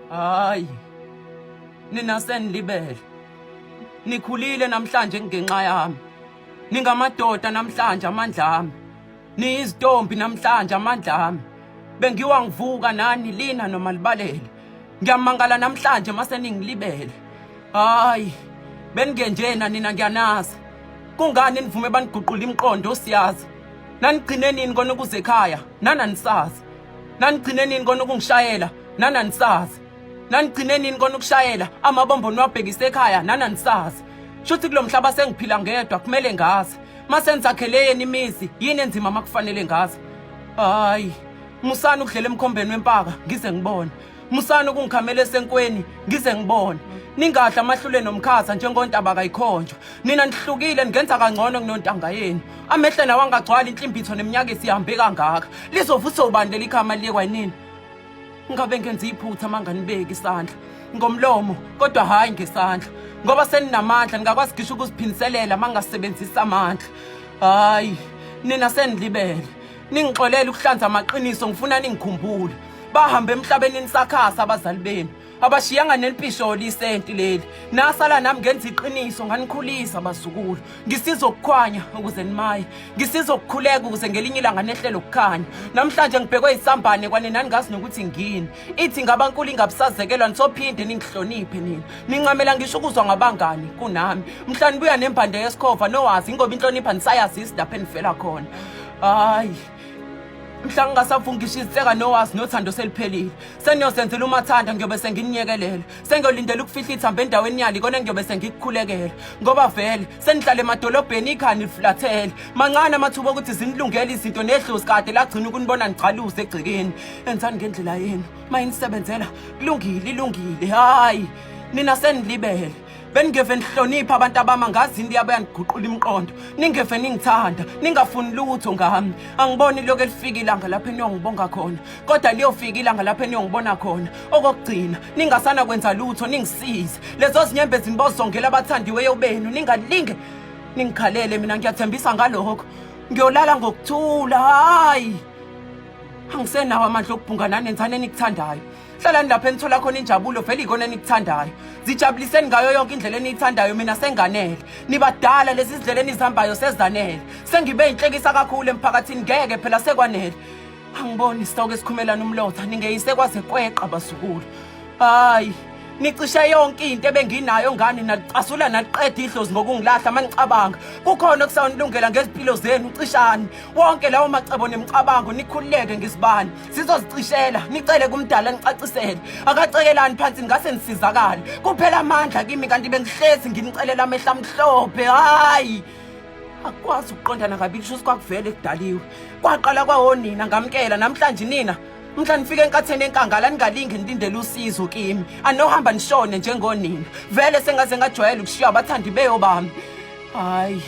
Hayi. Nina senilibele. Nikhulile namhlanje ngenxa yami. Ningamadoda namhlanje amandla ami. Niyizitombi namhlanje amandla ami. Bengiwa ngivuka nani lina noma libalele. Ngiyamangala namhlanje mase ningilibele. Hayi. Beningenjena nina ngiyanazi. Kungani nivume baniguqula imiqondo siyazi. Nanigcine nini kona ukuze ekhaya? Nananisazi. Nanigcine nini kona ukungishayela? Nananisazi. Nanigcine nini kona ukushayela? Amabombo niwabhekise ekhaya nananisazi. Shuthi kulomhlaba sengiphila ngedwa kumele ngazi. Mase nizakhele yeni imizi yini enzima makufanele ngazi. Hayi, musani ukudlela emkhombeni wempaka ngize ngibone. Musani ukungikhamela esenkweni ngize ngibone. Ningadla amahlule nomkhaza njengontaba kayikhonjwa. Nina nihlukile ningenza kangcono kunontanga yenu. Amehlo nawo angagcwali inhlimbitho neminyaka isihambe kangaka. Lizovusa ubani leli khama liyekwa yinini? Ngabe ngenza iphutha manganibeki isandla ngomlomo kodwa hayi ngesandla ngoba seninamandla ningakwazi ngisho ukuziphindiselela mangasebenzisa amandla. Hayi, nina senilibele. Ningixolele ukuhlanza amaqiniso ngifuna ningikhumbule. Bahambe emhlabeni nisakhasa abazali benu. Abashiyanga nelimpisholo isenti leli. Nasala nami ngenza iqiniso nganikhulisa bazukulu. Ngisizokukhwanya ukuze nimaye. Ngisizokukhuleka ukuze ngelinye ilanga nehlelo ukukhanya. Namhlanje ngibhekwe isambane kwane nani ngazi nokuthi ngini. Ithi ngabankulu ingabusazekelwa nisophinde ningihloniphe nina. Nincamela ngisho ukuzwa ngabangani kunami. Mhla nibuya nembande yesikhova nowazi ngoba inhlonipho anisayazisi lapho enifela khona. Hayi. Mhla ngingasavungi ngisho izinseka nowazi nothando seliphelile. Seniyozenzela umathanda ngiyobe senginiyekelela. Sengiyolindela ukufihla ithambo endaweni yalo ikona engiyobe sengikukhulekela. Ngoba vele senihlala emadolobheni ikhani lifulathele. Mancane amathuba okuthi zinilungele izinto nedlozi kade lagcina ukunibona nigcaluze egcekeni. Enzani ngendlela yenu. Mayinisebenzela kulungile ilungile. Hayi nina senilibele. Beningeve nihlonipha abantu abama ngazi into yabo yaniguqula imiqondo. Ningeve ningithanda, ningafuni lutho ngami. Angiboni lokho elifika ilanga lapho eniyongibonga khona. Kodwa liyofika ilanga lapho eniyongibona khona. Okokugcina, ningasana kwenza lutho ningisize. Lezo zinyembezi nibozongela abathandiweyo benu, ningalinge ningikhalele mina ngiyathembisa ngalokho. Ngiyolala ngokuthula. Hayi. Angisenawo amandla okubhunga nanenzani enikuthandayo. Hlalani lapho enithola khona injabulo vele ikona enikuthandayo. Zijabuliseni ngayo yonke indlela eniyithandayo mina senganele. Nibadala lezi zindlela enizihambayo sezanele. Sengibe inhlekisa kakhulu emphakathini ngeke phela sekwanele. Angiboni isitoke esikhumelana umlotha ningeyise kwaze kweqa bazukulu. Hayi nicishe yonke into ebenginayo ngani nalicasula naliqeda idlozi ngokungilahla manicabanga kukhona okusawunilungela ngezimpilo zenu cishani wonke lawo macebo nemicabango nikhululeke ngizibani sizozicishela nicele kumdala nicacisele akacekelani phansi ngase nisizakale kuphela amandla kimi kanti bengihlezi nginicelela amehla amhlophe hayi akukwazi ukuqondana kabili sho kwakuvele kudaliwe kwaqala kwawonina ngamkela namhlanje nina mhla nifika enkatheni enkangala ningalingi nilindele usizo kimi anohamba nishone njengonina vele sengaze ngajwayela ukushiya abathandi beyo bami hayi.